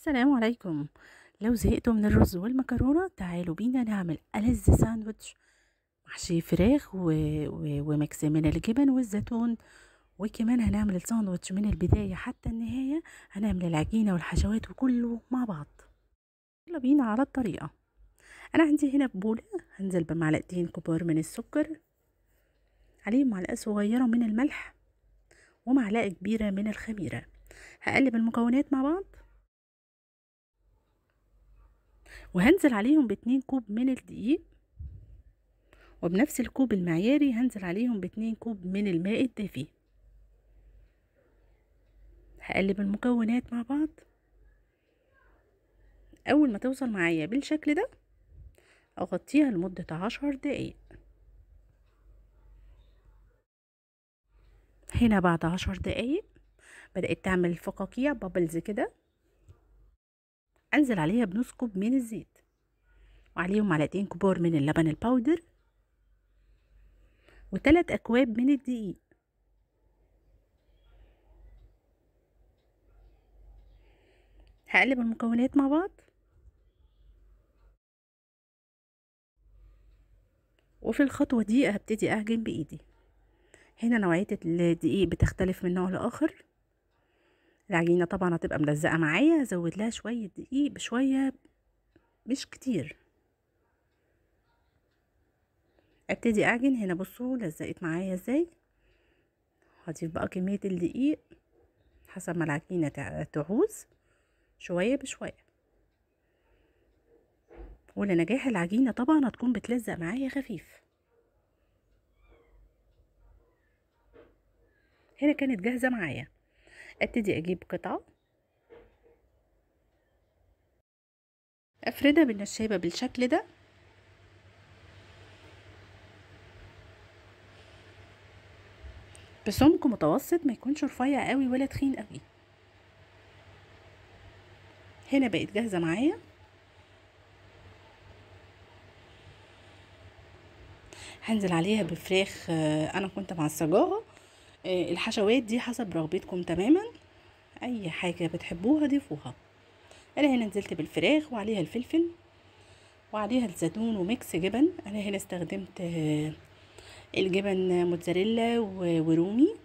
السلام عليكم. لو زهقتوا من الرز والمكرونة تعالوا بينا نعمل ألذ ساندوتش محشي فراخ و mix من الجبن والزيتون، وكمان هنعمل الساندوتش من البداية حتى النهاية، هنعمل العجينة والحشوات وكله مع بعض. يلا بينا على الطريقة. أنا عندي هنا بولة هنزل بمعلقتين كبار من السكر، عليهم معلقة صغيرة من الملح ومعلقة كبيرة من الخميرة. هقلب المكونات مع بعض وهنزل عليهم ب2 كوب من الدقيق، وبنفس الكوب المعياري هنزل عليهم ب2 كوب من الماء الدافي. هقلب المكونات مع بعض. اول ما توصل معايا بالشكل ده اغطيها لمدة 10 دقايق. هنا بعد 10 دقايق بدأت تعمل فقاقيع بابلز كده. انزل عليها بنص كوب من الزيت وعليهم معلقتين كبار من اللبن ال powder و3 اكواب من الدقيق. هقلب المكونات مع بعض، وفي الخطوة دي هبتدي اعجن بايدي. هنا نوعية الدقيق بتختلف من نوع لاخر. العجينة طبعا هتبقى ملزقة معايا، هزود لها شوية دقيق بشوية مش كتير. ابتدي اعجن. هنا بصوا لزقت معايا ازاي. هضيف بقى كمية الدقيق حسب ما العجينة تعوز، شوية بشوية. ولنجاح العجينة طبعا هتكون بتلزق معايا خفيف. هنا كانت جاهزة معايا. ابتدي اجيب قطعة افردها بالنشابة بالشكل ده، بسمك متوسط، ما يكونش رفيع قوي ولا تخين قوي. هنا بقت جاهزة معايا. هنزل عليها بفراخ انا كنت معصجاها. الحشوات دي حسب رغبتكم تماما، اي حاجة بتحبوها ضيفوها. انا هنا نزلت بالفراخ وعليها الفلفل وعليها الزيتون و mix جبن. انا هنا استخدمت الجبن موتزاريلا ورومي.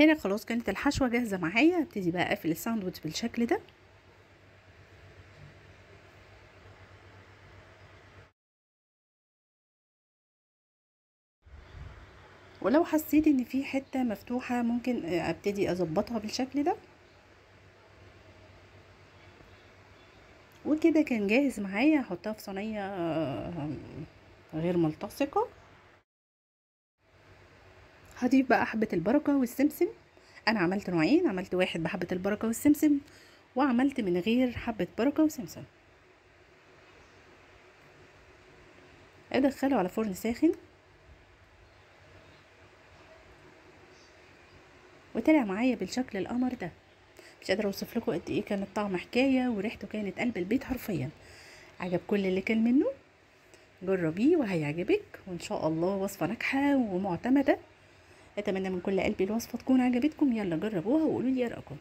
هنا خلاص كانت الحشوة جاهزة معايا. ابتدي بقى اقفل الساندوتش بالشكل ده. ولو حسيت ان في حتة مفتوحة ممكن ابتدي اظبطها بالشكل ده. وكده كان جاهز معايا. هحطها في صينية غير ملتصقة. هضيف بقى حبة البركة والسمسم. انا عملت نوعين، عملت واحد بحبة البركة والسمسم، وعملت من غير حبة بركة وسمسم. ادخله على فرن ساخن، وطلع معايا بالشكل القمر ده. مش قادرة اوصف لكم قد ايه كان الطعم حكاية، وريحته كانت قلب البيت حرفيا. عجب كل اللي كان منه. جربيه وهيعجبك، وان شاء الله وصفة ناجحة ومعتمدة. اتمنى من كل قلبي الوصفة تكون عجبتكم. يلا جربوها وقولوا لي رايكم.